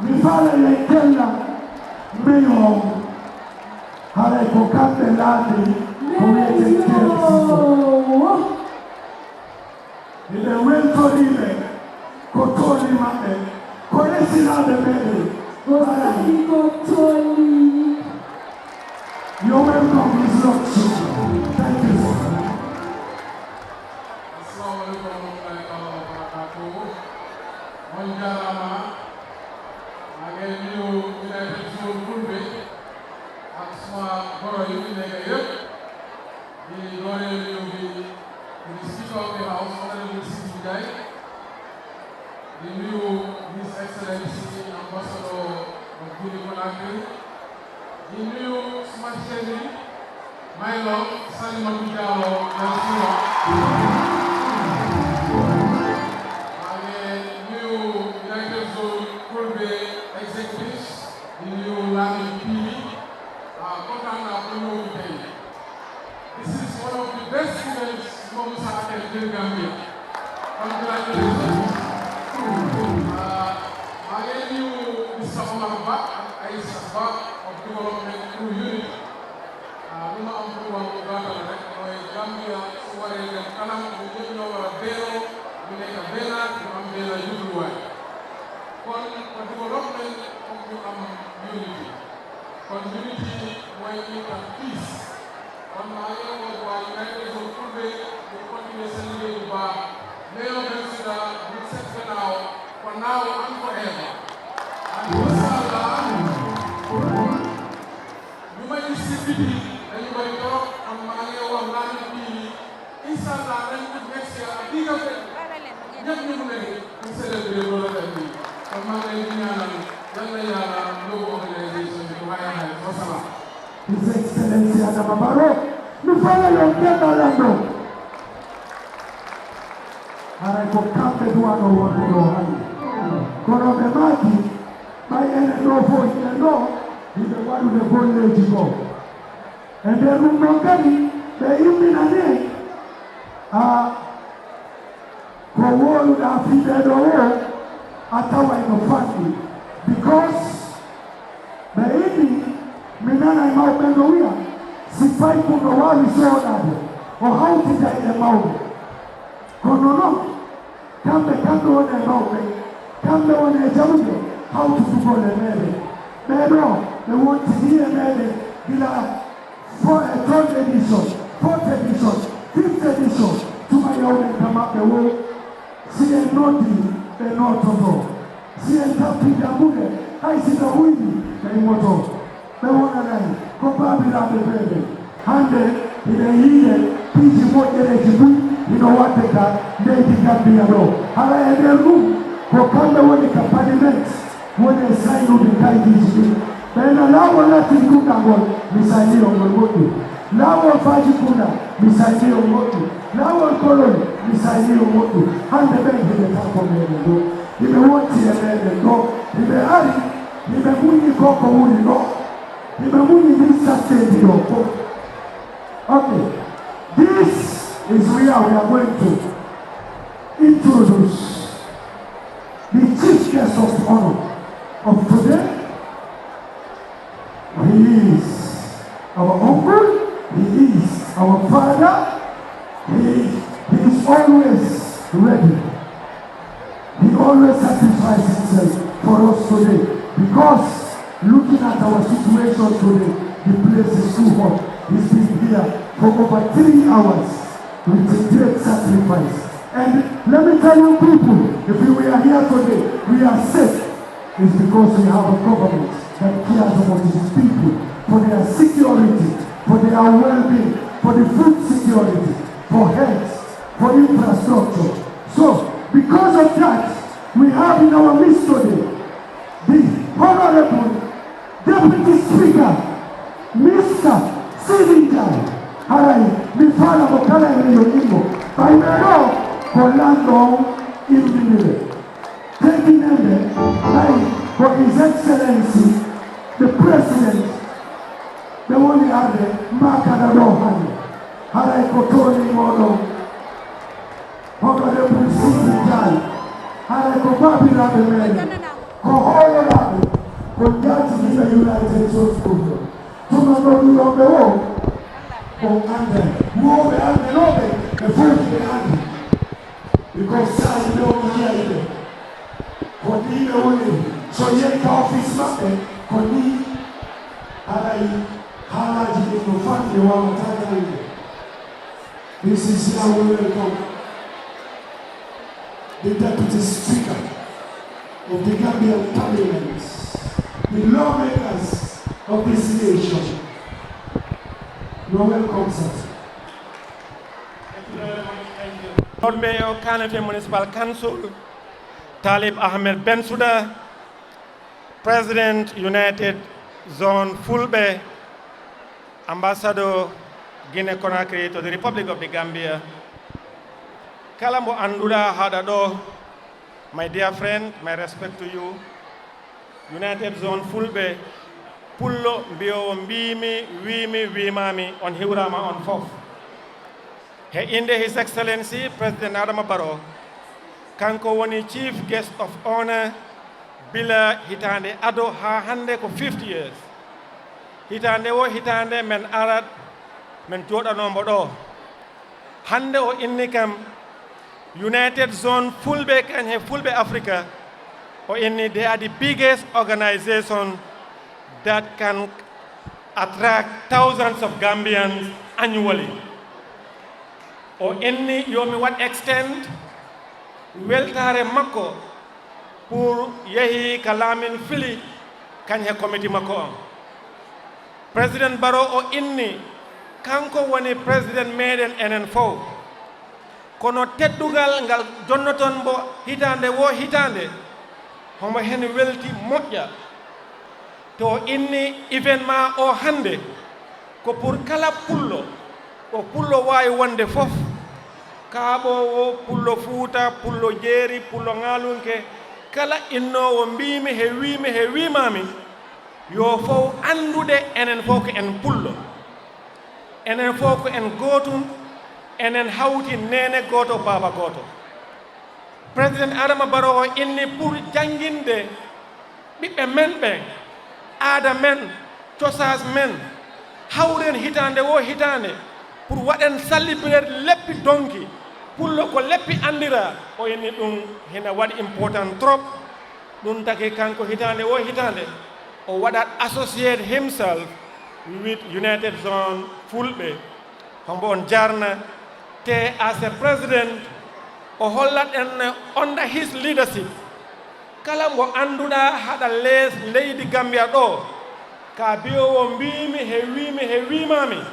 Mi faala e kella mbeyo on, haray ko kamɓe laati ko wiyetee Kersi. Miɗen weltorii ɓe ko tolni maɓɓe, ko resinaaɓe meɗen. Ko saɗi ko tolni. You're welcome, Miss Lotto. Thank you. Assalamu alaikum warahmatullahi taala wabarakatuh. On jaaraama. Maa ngi nuyu United Zone Fulbe ak suma goro yi fi nekk yépp. Di dooree nuyu bi to the Speaker of the House, Honorable Sidi Ndiaye. Di nuyu His Excellency Ambassador of Guinea Conakry. Di nuyu suma chérie, my love, Salimata Diallo Mansoura. Maa ngi nuyu United Zone Fulbe Executives. Di nuyu Lamine P D. Ah, kontaan naa pour ñëw fi tey. This is one of the best events ma mës a attend biir Gambia. Congratulations. Unity. Kon unity wayni kam peace. On ma yeewo ko wawi wayde so fulɓe ko konɗiɓe salliɓe ba. Meyo Bensouda, Moussette Fenao, ko nawo an ko heewa. An inchallah, ɗumaji sibbiti, dañi bari torop, on ma yeewo lami ɗiɗi. Inchallah, nañ ko merci à Diga Fed. Ñam ñu mu ne, ñu célébrer loolu la ñu. Kon maa ngi leen di ñaanal, Yàlla Yàlla yóbbu organisation bi, waaye nag, wa salaam. His Excellency Adama Barrow, mi faala yo Demba Lambo. Haray ko kamɓe duwano wonde ɗo hannde. Kono ɓe maaki, ɓay enen ɗo fof hiɗen ɗo, hiɓe waɗude golleeji goo. E nder ɗum ɗon kadi, ɓe imminani en, a, ko wowluɗaa fii ɓee ɗoo o, a taway no fanɗi. Because ɓe inni, mi nanay mawɓe no wiya, si paykun no waawi sooɗaade, o hawtitay e mawɓe. Kono non, kamɓe, kamɓe woni e mawɓe, kamɓe woni e jaɓuɓe hawtutugol e meɗen. Ɓee ɗoo, ɓe wontidii e meɗen gila fo-, e third edition, fourth edition, fifth edition, tuma yawɗen ka maɓɓe woo, si en noddii, ɓe noototoo. Si en tappii dambuɗe, hay si no huyɓi, ɓe immotoo. Ɓe wonanay ko baabiraaɓe meeɗen. Hannde, hiɗen yiide piiji moƴƴereeji buy hino waɗde ka leydi Gambia ɗoo. Hara e nder ɗum, ko kamɓe woni ka parliament, woni e saynude kaydiiji ɗin. Ɓeyna laawol Latrikunda ngol, mi saynii on ngol moƴƴi. Laawol Fajikunda, mi saynii on moƴƴi. Laawol Kolol, mi saynii on moƴƴi. Hannde ɓen hiɓe tan ko meeɗen ɗoo. Hiɓe wonti e meeɗen ɗoo. Hiɓe ari, hiɓe muñi ko ko wuli ɗoo. Hiɓe muñi ndin sattendi ɗoo fof. Okay. This is where we are going to introduce the chief guest of honor of today. He is our uncle, he is our father, he, he is always ready. He always sacrifices himself for us today because looking at our situation today, the place is too hot. He's been here for over three hours with a great sacrifice. And let me tell you people, if we are here today, we are safe. It's because we have a government that cares about its people, for their security, for their well-being, for the food security, for health, for infrastructure. So, because of that, we have in our midst today the Honorable Deputy Speaker, Mister Stephen Jai. Haray, mi faala mo kala e reyo ɗimmo. Ɓay ɓee ɗoo ko lanɗo on immini ɓe. Teddinande, ɓay ko His Excellency, the President, ɓe woni arde maa kala ɗoo hannde. Haray ko tooni mooɗon. Honorable Sidi Jai, haray ko baabiraaɓe meeɗen, ko hooloraaɓe, ko njaltiniiɓe United Church Group. Tuma ɗo ɗuɗon ɓe woo, on annday. Woo ɓe anndanooɓe, ɓe fof ɓe anndi. Because saaji ɗo mi yi'ay ɓe. Ko nii ɓe woni, so yehi ka office maɓɓe, ko nii haray haalaaji ɗin no fanɗi, waawataa dañde. This is how we welcome the Deputy Speaker of the Gambian Parliament, the lawmakers of this nation. You're welcome, sir. Lord Mayor, Kanifing Municipal Council, Talib Ahmed Bensouda, President United Zone Fulɓe, Ambassador Guinea Conakry to the Republic of the Gambia. Kala mbo annduɗaa haɗa ɗo, my dear friend, my respect to you. United Zone Fulɓe, pullo mbiyoowo mbiimi, wiimi, wiimaami, on hiwraama on fof. He innde His Excellency President Adama Barrow, kanko woni Chief Guest of Honor bila hitaande ado haa hannde ko fifty years. Hitaande wo hitaande men arat, men jooɗanoo mbo ɗo. Hannde o inni kam United Zone Fulɓe kañ he Fulɓe Africa, o inni they are the biggest organization that can attract thousands of Gambians annually. O inni yo mi waɗ extend weltaare makko pour yehi ka laamin fili kañ he committee makko on. President Barrow o inni kanko woni president meɗen enen fow. Kono teddungal ngal jonnoton mbo hitaande wo hitaande, homo hen welti moƴƴa. To inni événement o hannde, ko pour kala pullo, ɗo pullo waawi wonde fof, kaaɓoowo, pullo Fuuta, pullo Jeeri, pullo Ŋaalunke, kala innoowo mbiimi he wiimi he wiimaami, yo fow anndude enen fof ko en pullo. Enen fof ko en gootum, enen hawti neene gooto, baaba gooto. President Adama Barrow o inni pour jannginde ɓiɓɓe men ɓen, aada men, cosaas men, hawren hitaande wo hitaande pour waɗen célébrer leppi donki, pullo ko leppi anndiraa. O inni ɗum hina waɗi important trop. Ɗum taki kanko hitaande wo hitaande, o waɗat associate himself with United Zone Fulɓe. Hombo on jaarna, te as a president, o hollat en under his leadership. Kala mo annduɗaa haɗa lees leydi Gambia ɗo, ka biyowo mbiimi he wiimi he wiimaami,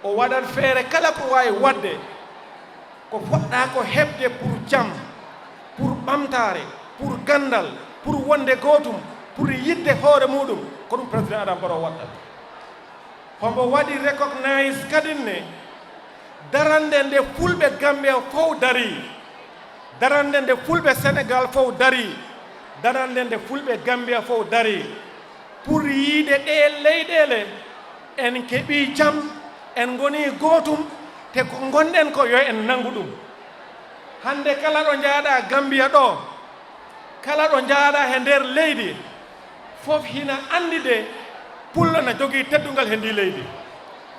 o waɗat feere kala ko waawi waɗde, ko poɗɗaa ko heɓde pour jam, pour ɓamtaare, pour ganndal, pour wonde gootum, pour yiɗde hoore muɗum, ko ɗum President Adama Barrow waɗata. Hombo waɗi recognize kadin ne, darande nde Fulɓe Gambia fow dari, darande nde Fulɓe Senegal fow dari, darande nde Fulɓe Gambia fow dari, pour yiide ɗe leyɗeele, en keɓi jam, en ngoni gootum, te ko ngonɗen ko yo en nanngu ɗum. Hannde kala ɗo njaaɗaa Gambia ɗo, kala ɗo njaaɗaa he nder leydi, fof hina anndi de pullo na jogii teddungal he ndi leydi.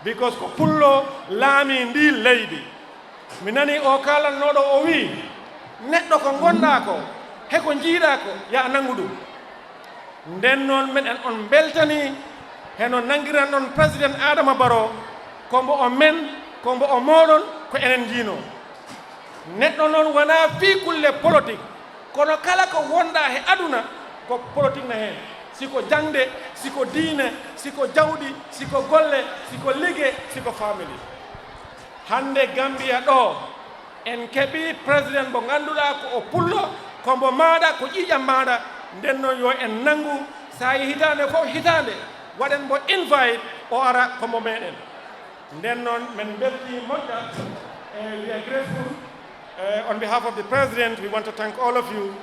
Because ko pullo laami ndi leydi. Mi nani o kaalannooɗo o wii, neɗɗo ko ngonɗaa ko, he ko njiiɗaa ko, ya a nanngu ɗum. Nden noon, meɗen on mbeltanii, heno nanngiranɗon President Adama Barrow, ko mbo o men, ko mbo o mooɗon, ko enen njiinoo. Neɗɗo noon wonaa fii kulle politik, kono kala ko wonɗaa he aduna, ko politik na heen. Si ko jaŋde, si ko diine, si ko jawdi, si ko golle, si ko lige, si ko family. Hannde Gambia ɗo, en keɓii president mo ngannduɗaa ko o pullo, ko mbo maaɗa, ko ƴiiƴam maaɗa. Nden noon yo en nanngu, so a yii hitaande fof hitaande, waɗen mbo invite, o ara ko mbo meɗen. Nden noon, men mbeltii moƴƴa, eh, we are grateful. Eh, on behalf of the president, we want to thank all of you,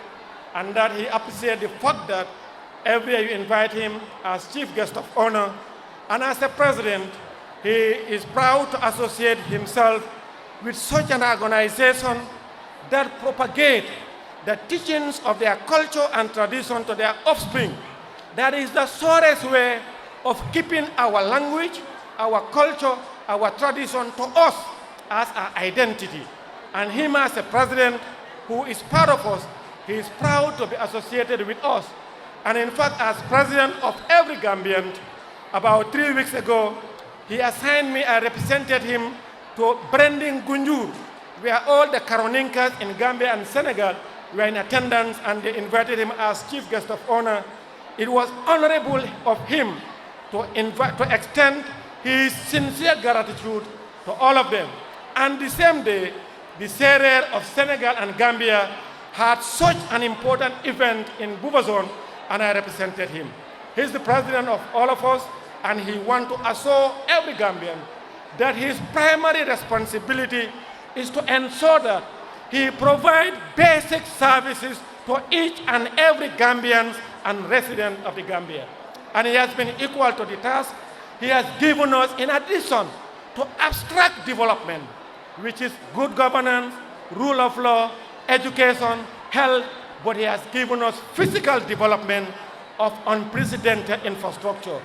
and that he appreciate the fact that every year you invite him as chief guest of honor. And as a president, he is proud to associate himself with such an organization that propagate the teachings of their culture and tradition to their offspring. That is the surest way of keeping our language, our culture, our tradition to us as our identity. And him as a president who is part of us, he is proud to be associated with us. And in fact, as president of every Gambian, about three weeks ago, he assigned me, I represented him to Branding Gunjur, where all the Karoninkas in Gambia and Senegal were in attendance, and they invited him as chief guest of honor. It was honorable of him to invite, to extend his sincere gratitude to all of them. And the same day, the Serer of Senegal and Gambia had such an important event in Boubazoun, and I represented him. He's the president of all of us, and he want to assure every Gambian that his primary responsibility is to ensure that he provide basic services to each and every Gambian and resident of the Gambia. And he has been equal to the task. He has given us, in addition to abstract development, which is good governance, rule of law, education, health, but he has given us physical development of unprecedented infrastructure.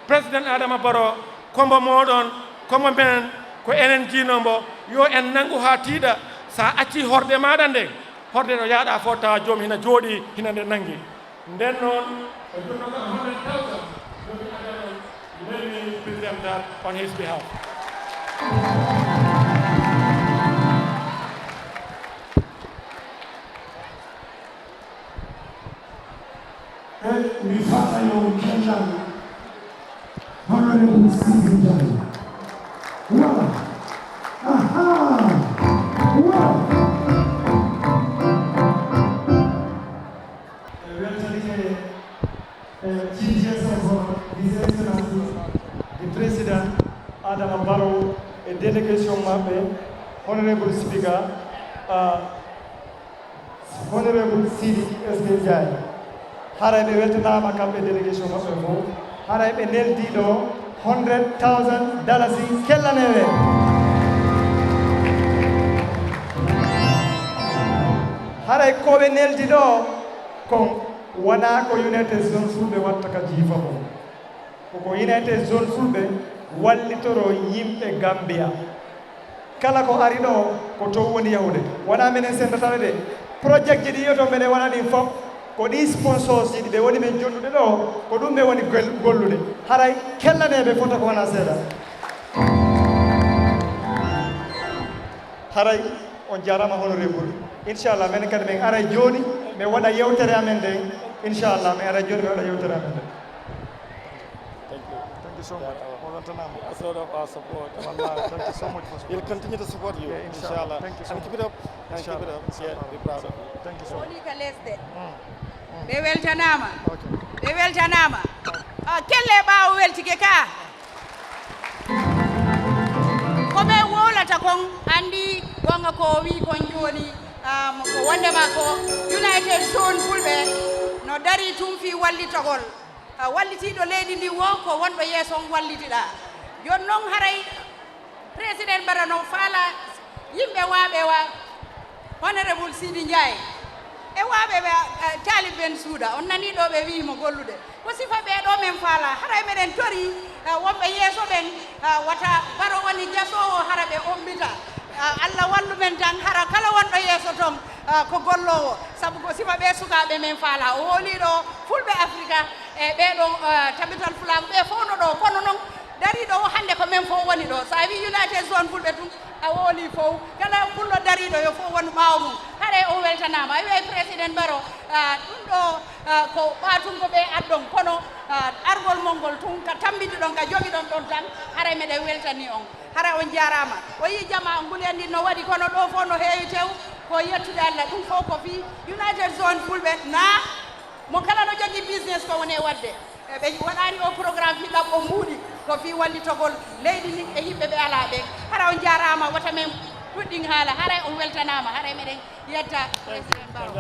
President Adama Barrow, ko mbo mooɗon, ko mbo men, ko enen jiinoo mbo, yo en nanngu haa tiiɗa. So a accii horde maaɗa nden, horde ɗo yahɗaa fof tawa joom hina jooɗii, hina nde nanngi. Nden noon, o jonnoo kam hundred thousand. Let me present that on his behalf. E mi faɗɗa yo cellal Honorable Sidi Ndiaye. Voilà. Aha. Wow. E weltanike, e, Chief Guest of Honor, His Excellency, the President, Adama Barrow, e délégation maɓɓe, Honorable Speaker, uh, Honorable Sidi S K Ndiaye. Haray ɓe weltanaama kamɓe délégation maɓɓe fof. Haray ɓe neldi ɗo hundred thousand dalasi kellaneeɓe. Haray ko ɓe neldi ɗo kon wonaa ko United Zone Fulɓe watta ka jiifa kon. Ko ko United Zone Fulɓe wallitoro yimɓe Gambia. Kala ko ari ɗo, ko toon woni yahude. Wonaa menen sendata ɓe de. Projet ji ɗi yoto meɗen waɗa ɗin fof, ko ɗi sponsors ji ɗi ɓe woni men jonnude ɗo, ko ɗum ɓe woni gol-, gollude. Haray kellaneeɓe fota ko wonaa seeɗa. Haray on jaaraama honorable. Inchallah, menen kadi men aray jooni, men waɗa yewtere amen nden. Inchallah, men aray jooni, men waɗa yewtere amen nden. Thank you. Thank you so much. Yeah, uh, mo weltanaama. A sort of our support. Wallahi, thank you so much for supporting. We'll continue to support you, yeah, inshallah. Inshallah. Thank you so much. And keep it up. And keep it up. Inshallah. Yeah, we're proud of you. Thank you so much. Woni ka lesɗe. Mm. Mm. Ɓe weltanaama. Okay. Ɓe weltanaama. Ah, kelle ɓaawo weltike ka. Ko ɓe wowlata kon, anndi gonga ko o wi kon jooni, um, ko wondema ko United Zone Fulɓe no dari tun fii wallitagol. Ah, wallitiiɗo leydi ndin wo ko wonɗo yeeso on wallitiɗaa. Jooni non haray Président Barrow no faala yimɓe waaɓe wa Honorable Sidi Ndiaye e waaɓe ɓe, ah, Talib Ben Suuda. On nanii ɗo ɓe wi'i mo gollude. Ko sifa ɓee ɗo men faala. Haray meɗen tori, ah, wonɓe yeeso ɓen, ah, wata Barrow woni jasoowo hara ɓe ombita. Ah, Allah wallu men tan hara kala wonɗo yeeso ton, ah, ko golloowo. Sabu ko sifa ɓee sukaaɓe men faala. O hoolii ɗo fulɓe Afrika e ɓee ɗo, ah, tabital fulaagu ɓe fof no ɗo. Kono non dariiɗo o hannde ko men fof woni ɗo. So a wii United Zone Fulɓe tun, a woolii fof. Kala pullo dariiɗo yo fof wonu ɓaawo mum. Haray o weltanaama. A wi'ay Président Barrow, ah, ɗum ɗo, ah, ko ɓaatungo ɓe addon. Kono, ah, argol mon ngol tun ka tambidiɗon, ka jogiɗon ɗon tan, haray meɗen weltanii on. Haray on jaaraama. O yii jamaa on, ngulendi no waɗi, kono ɗo fof no heewi tew. Ko yettude Allah. Ɗum fof ko fii United Zone Fulɓe naa mo kala no jogii business ko woni e waɗde. E ɓe waɗaani o programme fii ɗaɓɓo mbuuɗi, ko fii wallitogol leydi ndin e yimɓe ɓe alaa ɓen. Hara on jaaraama, wota men ɗuɗɗin haala, haray on weltanaama, haray meɗen yetta Président Barrow.